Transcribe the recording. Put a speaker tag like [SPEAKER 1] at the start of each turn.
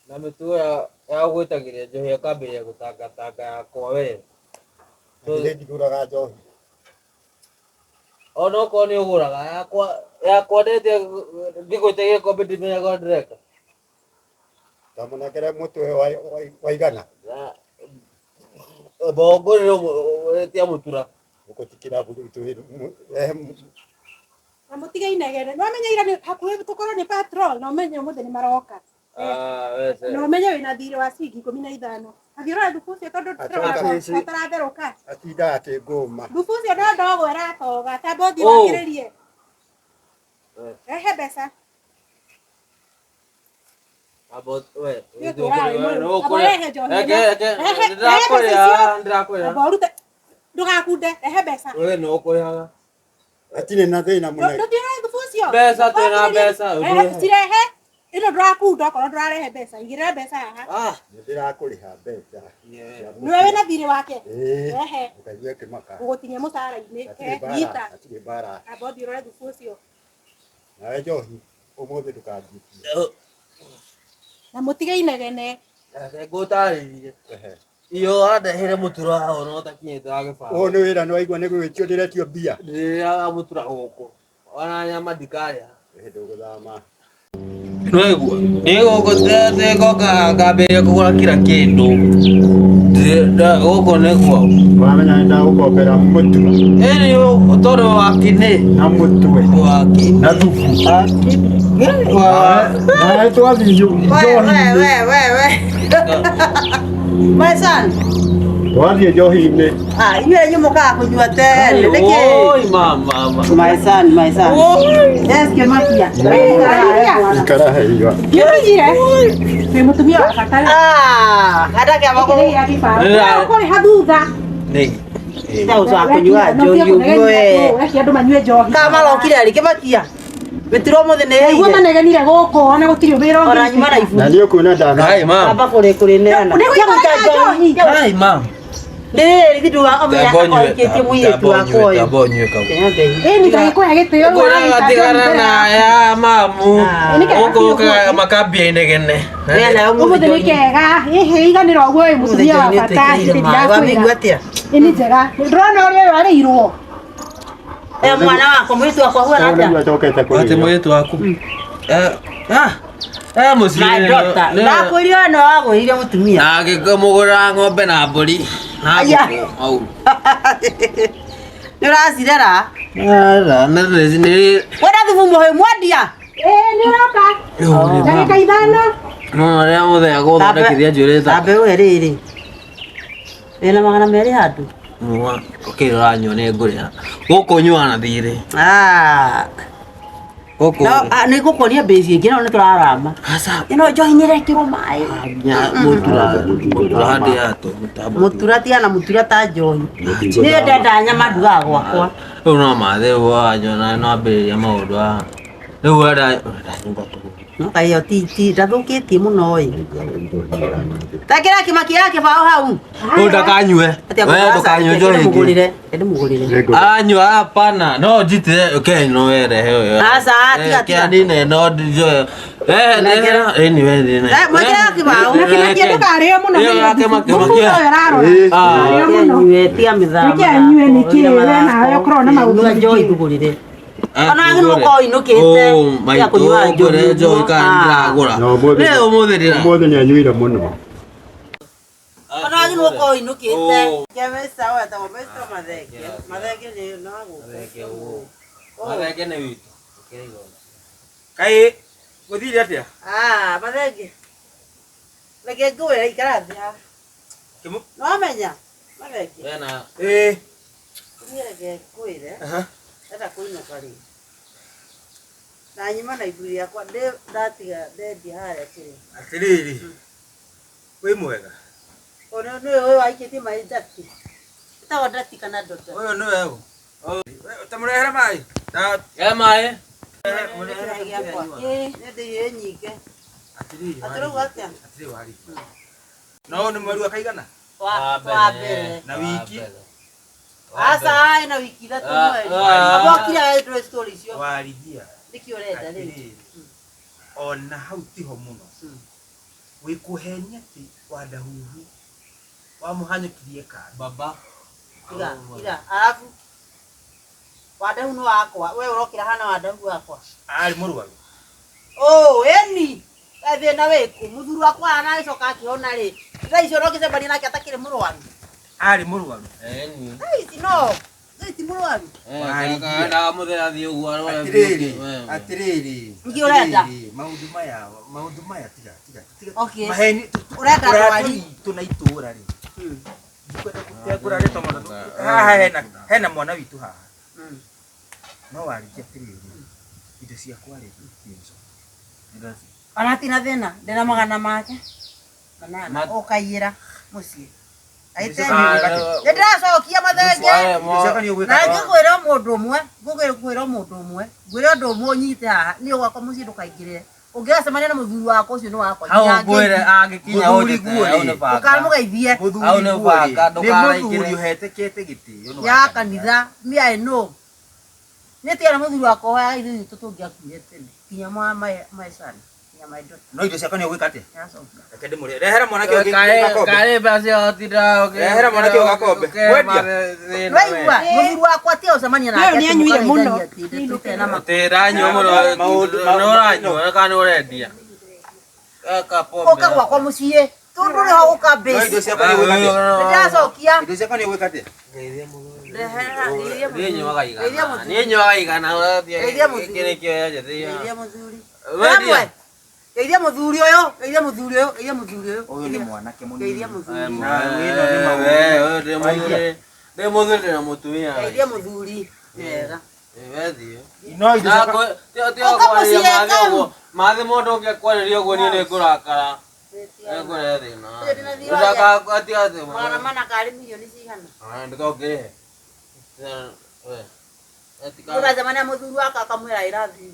[SPEAKER 1] Na mĩtugo ya gwĩtagĩria njohi akambĩrĩria gũtangatanga yakwa we.
[SPEAKER 2] Githĩ ndigũraga njohi.
[SPEAKER 1] Ona okorwo nĩ ũgũraga yakwa yakwa ndete ngĩgwĩtagia gĩkombe ndimenyaga ũrĩa ndĩreka.
[SPEAKER 2] Ndamũnengere mũtwe waigana.
[SPEAKER 1] Mbongũrĩre tia mũtura.
[SPEAKER 2] Ũgũtikĩra rehe
[SPEAKER 3] Na mũtige inegene. Nĩwamenya ira nĩ hakuhĩ tũkorwo nĩ patrol na ũmenye ũmũthĩ nĩ maroka. Na ũmenye wĩna thirĩ wa ciringi 15. Athiĩ ũrore thubu ũcio tondũ ndĩrona ũtaratherũka.
[SPEAKER 2] Atindaga akĩngũma.
[SPEAKER 3] Thubu ũcio no ndogo ĩratoga. Tamba ũthiĩ wakĩrĩrie. Rehe mbeca. Ndũgakunde, rehe mbeca.
[SPEAKER 1] We nĩ ũkũrĩhaga.
[SPEAKER 2] Hatirĩ na thĩna mũnene.
[SPEAKER 3] Ndũthiĩ thubu ũcio.
[SPEAKER 1] Mbeca twĩna mbeca.
[SPEAKER 3] Cirehe. Ĩno ndũrakunda okorwo ndũrarehe mbeca. Igĩrĩra mbeca haha.
[SPEAKER 2] Nĩ ndĩrakũrĩha mbeca.
[SPEAKER 3] Nĩwe wĩna thirĩ wake. Rehe.
[SPEAKER 2] Ũkaigue kĩmaka.
[SPEAKER 3] Ũgũtinia mũcara-inĩ. Nyita.
[SPEAKER 2] Hatirĩ mbara.
[SPEAKER 3] Amba ũthiĩ ũrore thubu ũcio.
[SPEAKER 2] Nawe njohi ũmũthĩ ndũkanjĩtie.
[SPEAKER 3] Na mũtige inegene.
[SPEAKER 1] Ngũtarĩrie. Iyo wandeheire mũtura haha ona ũtakinyĩte wa gĩbaũ.
[SPEAKER 2] Ũyũ nĩ wĩra nĩwaigua nĩ gwĩtio ndĩretio mbia.
[SPEAKER 1] Ndĩrĩaga mũtura gũkũ. Ona nyama ndikarĩa.
[SPEAKER 2] Ndũgũthama.
[SPEAKER 1] Nĩwaigua? Niĩ gũkũ ngoka ngambĩrĩria kũgũra kila kĩndũ. Gũkũ nĩkuo.
[SPEAKER 2] Wamenya nĩ ndagũkombera mũtu.
[SPEAKER 1] Ĩni tondũ wakinĩ.
[SPEAKER 2] Na mũtwe.
[SPEAKER 1] Waki.
[SPEAKER 2] Na thubu. Nawe twathiĩ njohi-inĩ.
[SPEAKER 4] We. My son.
[SPEAKER 2] Twathiĩ njohi-inĩ.
[SPEAKER 4] Ah, inyuĩ inyuĩ mũkaga kũnyua tene. Nĩkĩ?
[SPEAKER 1] Oi mama.
[SPEAKER 4] My son, my son. Yes, Kĩmakia.
[SPEAKER 2] Ikara heiga.
[SPEAKER 3] Kĩmenyire. Wĩ mũtumia wa bata.
[SPEAKER 4] Ah, hata kĩama
[SPEAKER 3] Gĩkĩ nĩ gĩa gĩbaũ. Ũkũrĩha thutha.
[SPEAKER 1] Nĩ.
[SPEAKER 4] Ũcio wa kũnyua njohi ũguo we.
[SPEAKER 3] Reke andũ manyue njohi.
[SPEAKER 4] Kana marokire rĩ Kĩmakia? Mĩturo ũmũthĩ nĩ
[SPEAKER 3] Nĩguo
[SPEAKER 4] ĩhĩire.
[SPEAKER 3] manegenire gũkũ ona gũtirĩ wĩra ũngĩ.
[SPEAKER 4] Ona nyuma na ibu.
[SPEAKER 2] Na nĩ ũkuona ndana.
[SPEAKER 1] Hai mama.
[SPEAKER 4] Amba kũrĩ kũrĩneana.
[SPEAKER 3] Nĩ gũikara njohi.
[SPEAKER 1] Hai mama.
[SPEAKER 4] Ndĩrĩ githĩ ũmenya akoikĩtie mũirĩtu wakwa ũyũ.
[SPEAKER 1] Tamba ũnyue kau.
[SPEAKER 3] Ĩni ndagĩkũhe gĩtĩo rĩu
[SPEAKER 1] Kũraga
[SPEAKER 3] ũraita
[SPEAKER 1] tigana
[SPEAKER 3] njohi mbere
[SPEAKER 1] na ya mamu. Gũkũ ũkaga makambia inegene.
[SPEAKER 3] Ũmũthĩ nĩ kega. Ĩhĩ iganĩra ũguo wĩ mũtumia wa bata.
[SPEAKER 4] Wamĩigua atĩa?
[SPEAKER 3] Ĩni njega. Ndĩrona ũrĩa ũyũ arĩirwo.
[SPEAKER 4] Mwana wakwa mũirĩtu wakwa huana atĩa?
[SPEAKER 2] Nĩguo acokete
[SPEAKER 1] Atĩ
[SPEAKER 2] kũrĩo.
[SPEAKER 1] mũirĩtu waku. Mũciĩ.
[SPEAKER 4] My daughter. Ndakwĩrire no wagũrire mũtumia.
[SPEAKER 1] Na agĩkĩmũgũrĩra ng'ombe na mbũri. Na
[SPEAKER 4] Aya.
[SPEAKER 1] ngũkũ hau.
[SPEAKER 4] Nĩ ũracirera?
[SPEAKER 1] Ara, nĩ
[SPEAKER 4] Wenda thubu mũhĩu mwendia?
[SPEAKER 3] Ĩĩ nĩ ũroka. Ndagĩka 5.
[SPEAKER 1] No rĩrĩa mũthenya gũthondekithia njuĩrĩ ta.
[SPEAKER 4] Tambe we rĩrĩ. Wĩna 200 handũ?
[SPEAKER 1] Okĩ ũranyua nĩ ngũrĩha. Gũkũ nyuaga na thirĩ.
[SPEAKER 4] Ah.
[SPEAKER 1] Gũkũ.
[SPEAKER 4] Nĩ ngũkuonia mbĩci ĩngĩ no nĩ tũrarama.
[SPEAKER 1] Aca.
[SPEAKER 4] Ĩno njohi nĩ ĩrekĩrwo maĩ.
[SPEAKER 1] Mũtura mũtura handĩ yatũ mũtambo.
[SPEAKER 4] Mũtura tigana mũtura ta njohi. Niĩ ndenda nyama ndugaga gwakwa.
[SPEAKER 1] Rĩu no mathĩ wanyua na no ambĩrĩria maũndũ haha. Rĩu ũrenda nyũmba tũhũ.
[SPEAKER 4] No kaĩ ĩyo ti ndathũkĩtie mũno ĩ. Takĩra Kĩmaki ya kĩbaũ hau.
[SPEAKER 1] Rĩu ndakanyue. We ndũkanyue njohi ĩngĩ.
[SPEAKER 4] Ndĩmũgũrĩre.
[SPEAKER 1] Anyua hapana. No njitire okay no werehe ũyũ.
[SPEAKER 4] Aca, tiga, tiga.
[SPEAKER 1] Kĩanine no njoe. Eh, anyway, nĩ.
[SPEAKER 4] Mwĩkĩre kĩbaũ.
[SPEAKER 3] Na Kĩmakia ndũkarĩo mũno.
[SPEAKER 1] Ĩyo ya Kĩmakia.
[SPEAKER 3] Mũthuri ũyũ ũrarora. Ndũkarĩo mũno.
[SPEAKER 4] Anyue tiga mĩthamo.
[SPEAKER 3] Nĩkĩ anyue nĩkĩ? We nawe ũkoragwo na maũndũ
[SPEAKER 4] Nyua njohi
[SPEAKER 3] maingĩ.
[SPEAKER 4] ndũgũrĩre. Ona wagĩ nĩ ũkorwo ũinũkĩte. Tiga kũnyua njohi
[SPEAKER 1] ngũre njohi kana
[SPEAKER 4] ũguo.
[SPEAKER 1] ndĩragũra.
[SPEAKER 2] Na ũmũthĩ
[SPEAKER 1] Rĩu ũmũthĩ ndĩra.
[SPEAKER 2] ũmũthĩ nĩ anyuire mũno.
[SPEAKER 4] Ona wagĩ nĩ ũkorwo ũinũkĩte. Kemesa wetagwo Mr. Mathenge. Mathenge nĩ no gũkũ.
[SPEAKER 1] Mathenge nĩ witũ.
[SPEAKER 5] Kaĩ gũthire atĩa?
[SPEAKER 4] Ah, Mathenge. Reke ngũwĩre ikara thĩ haha. Nĩwamenya? Mathenge.
[SPEAKER 1] Wena
[SPEAKER 5] Ĩĩ.
[SPEAKER 4] Niĩ reke ngwĩre. Ndenda kũinũka rĩ. Na nyuma na ibu rĩakwa ndatiga ndendia harĩa kĩrĩa.
[SPEAKER 5] Atĩrĩrĩ. Wĩ mwega?
[SPEAKER 4] Ũyũ nĩwe ũyũ waikĩtie maĩ ndati. Ĩtagwo ndati kana ndota?
[SPEAKER 5] Ũyũ nĩwe ũ? Tamũrehere maĩ.
[SPEAKER 1] He maĩ.
[SPEAKER 4] Nĩ ndĩire nyingĩ.
[SPEAKER 5] Atĩrĩrĩ.
[SPEAKER 4] Atĩrĩ atĩa?
[SPEAKER 5] Atĩrĩ wari. No nĩ mweri wa kaigana?
[SPEAKER 4] Wa mbere.
[SPEAKER 5] Na wiki.
[SPEAKER 4] Aca ĩna wiki 3 mweri. Abokire wetwo story icio.
[SPEAKER 5] Warigia.
[SPEAKER 4] Nĩkĩ ũrenda rĩu?
[SPEAKER 5] Atĩrĩrĩ. Ona hau tiho mũno. Wikuhenia ati Wandahuhu wamuhanyũkirie kambi.
[SPEAKER 1] Baba.
[SPEAKER 4] Ira, ira, alafu Wandahu no wakwa, we urokira hana Wandahu wakwa.
[SPEAKER 5] Arĩ mũrwaru.
[SPEAKER 4] Oh, eni. Thĩna wĩkũ? Mũthuri wakwa aragĩcoka akĩhona rĩ. Thaa icio ũrokĩcemania nake atakĩrĩ mũrwaru.
[SPEAKER 5] Arĩ mũrwaru.
[SPEAKER 1] Eni.
[SPEAKER 4] Thaa ici no. Thaa ici mũrwaru.
[SPEAKER 1] Ndaga mũthenya thiĩ ũguo arore.
[SPEAKER 5] Atirĩrĩ, atirĩrĩ.
[SPEAKER 4] Nĩkĩ ũrenda?
[SPEAKER 5] Atirĩrĩ, maũndũ maya tiga tiga tiga.
[SPEAKER 4] Okay.
[SPEAKER 5] Maheni
[SPEAKER 4] Ũrenda ndwari?
[SPEAKER 5] itũ na itũra rĩ. Ndikwenda gũtengũra rĩtwa mũno. Haha hena mwana witũ haha. No warĩkia atĩrĩrĩ, indo ciakwa rĩ, nĩ
[SPEAKER 4] Ona tina thĩna, ndĩna magana make. Manana ũkaiyĩra mũciĩ. Nĩ ndĩracokia mathenge. Na ngĩkwĩra mũndũ ũmwe, ngũkwĩra mũndũ ũmwe, ngwĩre ũndũ ũmwe ũnyite haha, niĩ gwakwa mũciĩ ndũkaingĩrĩre. Ũngĩgacemania na mũthuri wakwa ũcio nĩ wakwa.
[SPEAKER 1] Hau ngwĩre angĩkinya
[SPEAKER 5] Mũthuri guo rĩ.
[SPEAKER 4] Ũkamũgeithie
[SPEAKER 1] Hau nĩ banga,
[SPEAKER 5] nĩ
[SPEAKER 1] ndũkaraingĩre.
[SPEAKER 5] mũthuri ũhetekete gĩtĩo nĩ
[SPEAKER 4] ya kanitha, me I know. Nĩ tiga na mũthuri wakwa wa ithe witũ tũngĩakuire tene. Nginya my son, nginya my daughter.
[SPEAKER 5] No indo ciakwa nĩ ũgwĩka atĩa?
[SPEAKER 4] Nĩaracokia.
[SPEAKER 5] Reke ndĩmũrĩe. Rehera mwanake ũngĩ gakombe.
[SPEAKER 1] Karĩ mbeca ũtinda
[SPEAKER 5] Rehera mwanake ũyũ gakombe. Mwendia.
[SPEAKER 4] Waigua, mũthuri wakwa tiga gũcemania nake.
[SPEAKER 3] Nayo nĩanyuire mũno.
[SPEAKER 1] Ndanyua mũno.
[SPEAKER 5] Maũndũ-
[SPEAKER 1] Nĩ ũranyua kana nĩ ũrendia? Gaka pombe.
[SPEAKER 4] Ũka gwakwa mũciĩ. Tondũ nĩho gũka
[SPEAKER 5] No indo
[SPEAKER 4] base.
[SPEAKER 5] ciakwa nĩ ũgwĩka atĩa?
[SPEAKER 4] Nĩndĩracokia.
[SPEAKER 5] Indo ciakwa nĩ ũgwĩka atĩa?
[SPEAKER 4] Rehera,
[SPEAKER 1] Niĩ nyuaga
[SPEAKER 4] Geithia
[SPEAKER 1] igana.
[SPEAKER 4] mũthuri.
[SPEAKER 1] Niĩ nyuaga igana.
[SPEAKER 4] Geithia mũthuri.
[SPEAKER 1] Gĩkĩ nĩkĩo nyenjete.
[SPEAKER 4] Geithia mũthuri.
[SPEAKER 1] Wendia?
[SPEAKER 4] Hamwe. Geithia mũthuri ũyũ, geithia mũthuri ũyũ, geithia mũthuri ũyũ.
[SPEAKER 5] Ũyũ nĩ mwanake mũnini.
[SPEAKER 4] Geithia mũthuri.
[SPEAKER 5] Na wĩno nĩ maũndũ.
[SPEAKER 1] Ndĩ mũthuri ndĩ na mũtumia.
[SPEAKER 4] Geithia mũthuri. Wega.
[SPEAKER 1] Wethiĩ.
[SPEAKER 5] No indo ciakwa
[SPEAKER 4] Ũka mũciĩ kamu.
[SPEAKER 1] Mathĩ mũndũ ũngĩakwarĩria ũguo niĩ nĩngũrakara. Nĩngũrehe thĩna.
[SPEAKER 4] Ũyũ ndĩna thiĩ wa
[SPEAKER 1] Ndũgatiga
[SPEAKER 4] Magana mana karĩ mirioni cigana.
[SPEAKER 1] Ndũkongĩrĩhe.
[SPEAKER 4] Ũracemania mũthuri wakwa akamwĩra I love you.